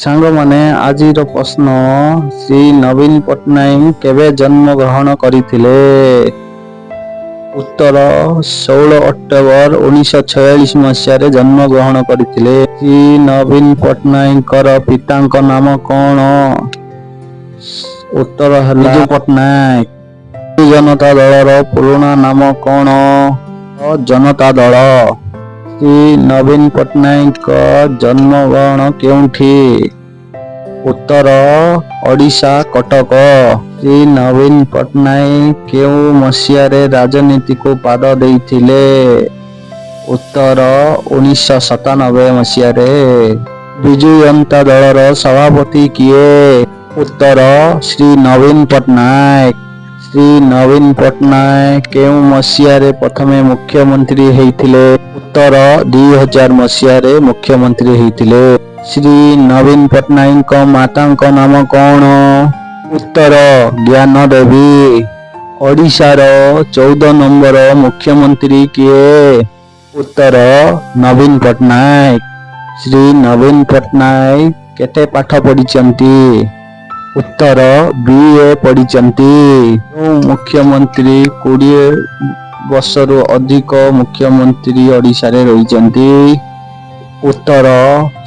ସାଙ୍ଗମାନେ, ଆଜିର ପ୍ରଶ୍ନ, ଶ୍ରୀ ନବୀନ ପଟ୍ଟନାୟକ କେବେ ଜନ୍ମଗ୍ରହଣ କରିଥିଲେ? ଉତ୍ତର, 16 ଅକ୍ଟୋବର 1946 ମସିହାରେ ଜନ୍ମଗ୍ରହଣ କରିଥିଲେ। ଶ୍ରୀ ନବୀନ ପଟ୍ଟନାୟକଙ୍କର ପିତାଙ୍କ ନାମ କଣ? ଉତ୍ତର ହେଲା ବିଜୁ ପଟ୍ଟନାୟକ। ବିଜୁ ଜନତା ଦଳର ପୁରୁଣା ନାମ କଣ? ଜନତା ଦଳ। ଶ୍ରୀ ନବୀନ ପଟ୍ଟନାୟକଙ୍କ ଜନ୍ମଗ୍ରହଣ କେଉଁଠି? ଉତ୍ତର, ଓଡ଼ିଶା, କଟକ। ଶ୍ରୀ ନବୀନ ପଟ୍ଟନାୟକ କେଉଁ ମସିହାରେ ରାଜନୀତିକୁ ପାଦ ଦେଇଥିଲେ? ଉତ୍ତର, 1997 ମସିହାରେ। ବିଜୁ ଜନତା ଦଳର ସଭାପତି କିଏ? ଉତ୍ତର, ଶ୍ରୀ ନବୀନ ପଟ୍ଟନାୟକ। ଶ୍ରୀ ନବୀନ ପଟ୍ଟନାୟକ କେଉଁ ମସିହାରେ ପ୍ରଥମେ ମୁଖ୍ୟମନ୍ତ୍ରୀ ହେଇଥିଲେ? ଉତ୍ତର, 2000 ମସିହାରେ ମୁଖ୍ୟମନ୍ତ୍ରୀ ହେଇଥିଲେ। ଶ୍ରୀ ନବୀନ ପଟ୍ଟନାୟକଙ୍କ ମାତାଙ୍କ ନାମ କଣ? ଉତ୍ତର, ଜ୍ଞାନ ଦେବୀ। ଓଡ଼ିଶାର 14 ନମ୍ବର ମୁଖ୍ୟମନ୍ତ୍ରୀ କିଏ? ଉତ୍ତର, ନବୀନ ପଟ୍ଟନାୟକ। ଶ୍ରୀ ନବୀନ ପଟ୍ଟନାୟକ କେତେ ପାଠ ପଢିଛନ୍ତି? ଉତ୍ତର, ବିଏ ପଢିଛନ୍ତି। କେଉଁ ମୁଖ୍ୟମନ୍ତ୍ରୀ 20 ବର୍ଷରୁ ଅଧିକ ମୁଖ୍ୟମନ୍ତ୍ରୀ ଓଡ଼ିଶାରେ ରହିଛନ୍ତି? ଉତ୍ତର,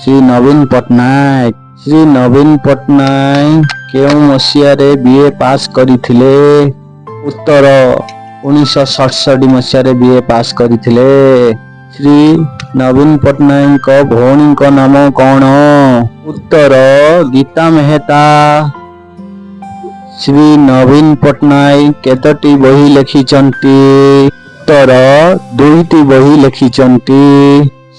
ଶ୍ରୀ ନବୀନ ପଟ୍ଟନାୟକ। ଶ୍ରୀ ନବୀନ ପଟ୍ଟନାୟକ କେଉଁ ମସିହାରେ ବିଏ ପାସ୍ କରିଥିଲେ? ଉତ୍ତର, 1967 ମସିହାରେ ବିଏ ପାସ୍ କରିଥିଲେ। ଶ୍ରୀ ନବୀନ ପଟ୍ଟନାୟକଙ୍କ ଭଉଣୀଙ୍କ ନାମ କଣ? ଉତ୍ତର, ଗୀତା ମେହତା। ଶ୍ରୀ ନବୀନ ପଟ୍ଟନାୟକ କେତୋଟି ବହି ଲେଖିଛନ୍ତି? ଉତ୍ତର, ଦୁଇଟି ବହି ଲେଖିଛନ୍ତି।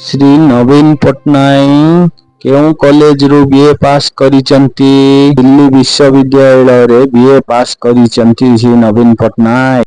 ଶ୍ରୀ ନବୀନ ପଟ୍ଟନାୟକ କେଉଁ କଲେଜରୁ ବିଏ ପାସ୍ କରିଛନ୍ତି? ଦିଲ୍ଲୀ ବିଶ୍ୱବିଦ୍ୟାଳୟରେ ବିଏ ପାସ୍ କରିଛନ୍ତି ଶ୍ରୀ ନବୀନ ପଟ୍ଟନାୟକ।